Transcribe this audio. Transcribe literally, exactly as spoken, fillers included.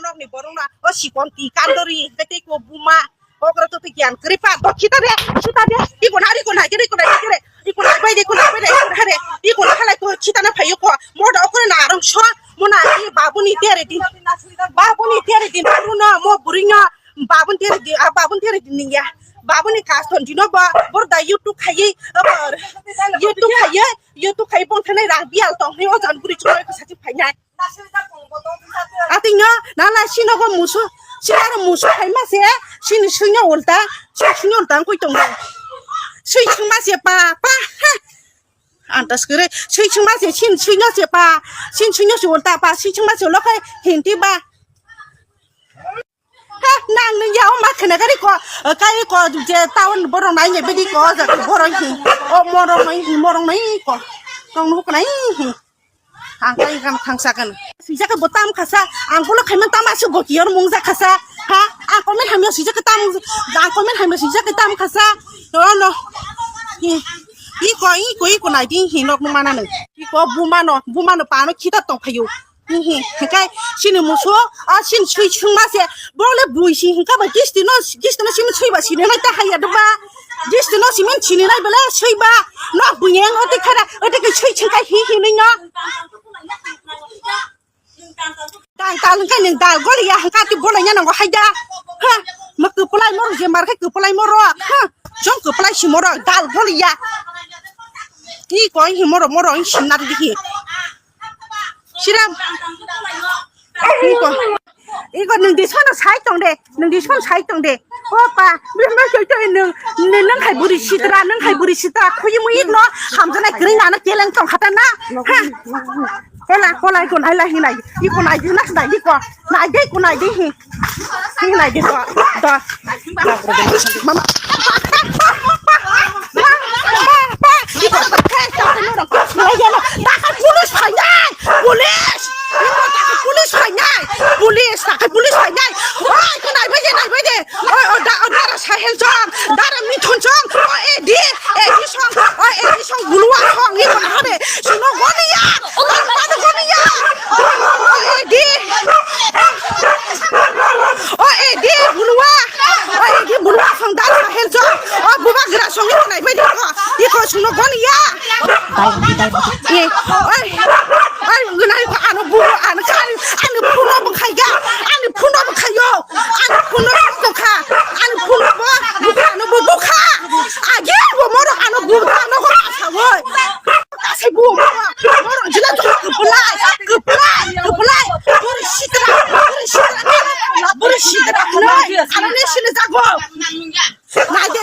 Nokni borok na o sikon ti kandori, hwnkhe tei ko buma. Okra to tei giyan kwrwi pa, to khita de, khita de. Iko na, iko na, iko na, iko na, iko na. Iko na bai de, iko na bai de, iko na de. Iko na halai ko khita na phayo ko. Mo da okra na arong so. Mo na ni babu ni tere din. Babu ni tere din. Buru no, mo buri no. Babu ni tere din, ah, babu ni tere din ya. Babu ni kaston dino ba. Bor da YouTube khayi. Bor. YouTube khayi. YouTube khayi bong thanai rang bial tong. Ni o jan buri chukoi ko sati phainai. Ating no, nala sino go musu, sino musu khai ma se, sini suinyo ulta, sini suinyo ulta koi tong. Sui chung ma se pa, pa, ha. Antas kere, sui chung ma se, sin suinyo se pa, sin suinyo se ulta pa, sui chung ma se lo khai hinti ba. Ha, nang nung ya o ma khene gari ko, kai ko je town borong nai ne bedi ko, ja borong hi, o morong nai hi, morong nai ko, tong nuk nai hi. Ang kai kam thangsa kan. Sijak bo tam khasa, ang kulo khaiman tam asu bo kiyor mung jak khasa. Ha, ang komen hamyo sijak tam, ang komen hamyo sijak tam khasa. No, no. Hi, iko, iko, iko nai ding hi nok nung mana nung. Iko buma no, buma no pano khita tong phayu. Hi, hi, hi kai sini musu, a sin sui sung ma se. Bole bui si hingka ba gisti no, gisti no sini sui ba sini nai ta haya do ba. Gisti no simen sini nai bele sui ba. No bui yang oti khara, oti ke sui sung kai hi hi nai no. Dal, dal, hingke neng dal goliya, hingke ati bolai nya nango haida. Ha, ma kupulai moro je mar khe kupulai moro. Ha, jong kupulai si moro, dal goliya. Iko hi moro, moro hi sinar dihi. Siram. Iko. Iko neng di sono sai tong de, neng di sono sai tong de. Opa, bima soi tong neng, neng hai buri sitra, neng hai buri sitra, khuyi muyi no, hamjana kring nana keleng tong khata na. Ha. Hola, hola, iko nai la hinai. Iko nai di na, nai di ko. Nai di ko, nai di hi. Hi nai di ko. Da. Mama. Iko. Nai di na. Takai police phainai. Police. Iko takai police phainai. Police, takai police phainai. Oi, iko nai bai de, nai bai de. Oi, oi, da, oi, dara Sahel jong, dara Mithun jong, o edi, edi song, o edi song, bulua song, i mana de, sino goniya, o mana goniya, o edi, o edi, bulua, o edi, bulua song, dara Sahel jong, o bubagra song, i mana bai de ko, i ko sino goniya. Oi, oi, gunai ko ano bu, ano kari, ano puno bkhaiga, ano puno bkhayo, ano puno bkha, ano puno bo bkha, ano bu bkha. Age bo moro ano bu ano ko sa oi. Kasi bu moro, moro jila to kuplai, kuplai, kuplai. Moro sitra, moro sitra, moro sitra. Ano ne sile jago. Nai de.